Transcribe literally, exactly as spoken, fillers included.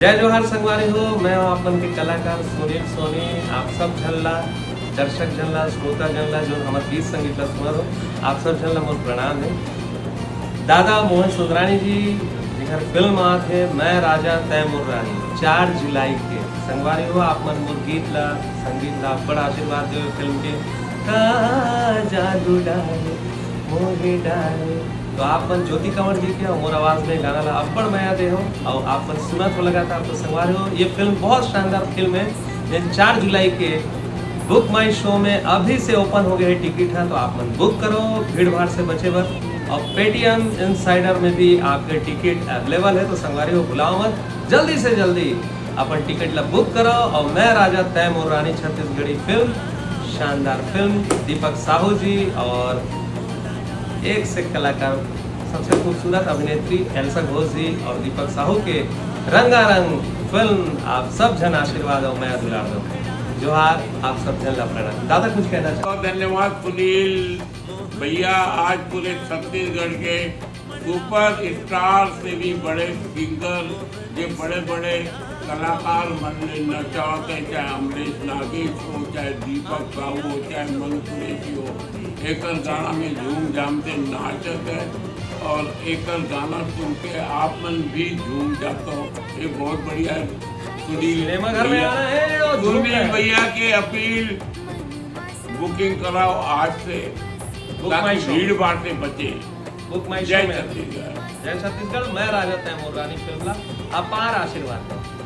जय जोहार संगवारी हो, मैं हूं आप मन के कलाकार सुनील सोनी। आप सब झन ला, दर्शक झन ला, श्रोता झन ला, जो हमर गीत संगीत ला सुनत हो, आप सब झन ला मोर प्रणाम हे। दादा मोहन सुंदरानी जी, जेकर फिल्म आत हे मैं राजा तै मोर रानी, चार जुलाई के। संगवारी हो, आप मन मोर गीत ला, संगीत ला बड़ आशीर्वाद दे फिल्म के। का जादू डाले मोहे डाले। तो आप मन ज्योति कंवर जी के और मोर आवाज में गाना ला अब्बड़ मया दे हो और आप मन सुनत हो लगातार। तो संगवारी हो, ये फिल्म बहुत शानदार फिल्म है। ये चार जुलाई के बुक माई शो में अभी से ओपन हो गए हैं टिकट है, तो आप मन बुक करो भीड़ भाड़ से बचे बर। और पेटीएम इनसाइडर में भी आपके टिकट अवेलेबल है, तो संगवारी हो भुलाओ मत, जल्दी से जल्दी अपन टिकट ला बुक करो। और मैं राजा तै मोर रानी छत्तीसगढ़ी फिल्म, शानदार फिल्म, दीपक साहू जी और एक से कलाकार, सबसे खूबसूरत अभिनेत्री एल्सा घोष जी और दीपक साहू के रंगारंग फिल्म। आप सब झन आशीर्वाद और मया दुलार दो। जोहार, आप सब झन ला प्रणाम। दादा कुछ कहना चाहते? बहुत धन्यवाद सुनील भैया। आज पूरे छत्तीसगढ़ के सुपर स्टार से भी बड़े सिंगर, जे बड़े बड़े कलाकार मन ले नचावत हे, चाहे अमरीश नागेश हो, चाहे दीपक साहू हो, चाहे मनु कुरैशी हो, एकर गाना में झूम झाम से नाचत हे और एकर गाना सुन के आप मन भी झूम जात हो। ये बहुत बढ़िया है। सुनील सिनेमा घर में भैया, आना है और झूम सुनील जाए। भैया के अपील, बुकिंग कराओ आज से, बुक ताकि माई शो। भीड़ भाड़ से बचे। बुक माई शो जय में। छत्तीसगढ़। जय छत्तीसगढ़, मैं राजा तै मोर रानी फिल्म ला अपार आशीर्वाद दो।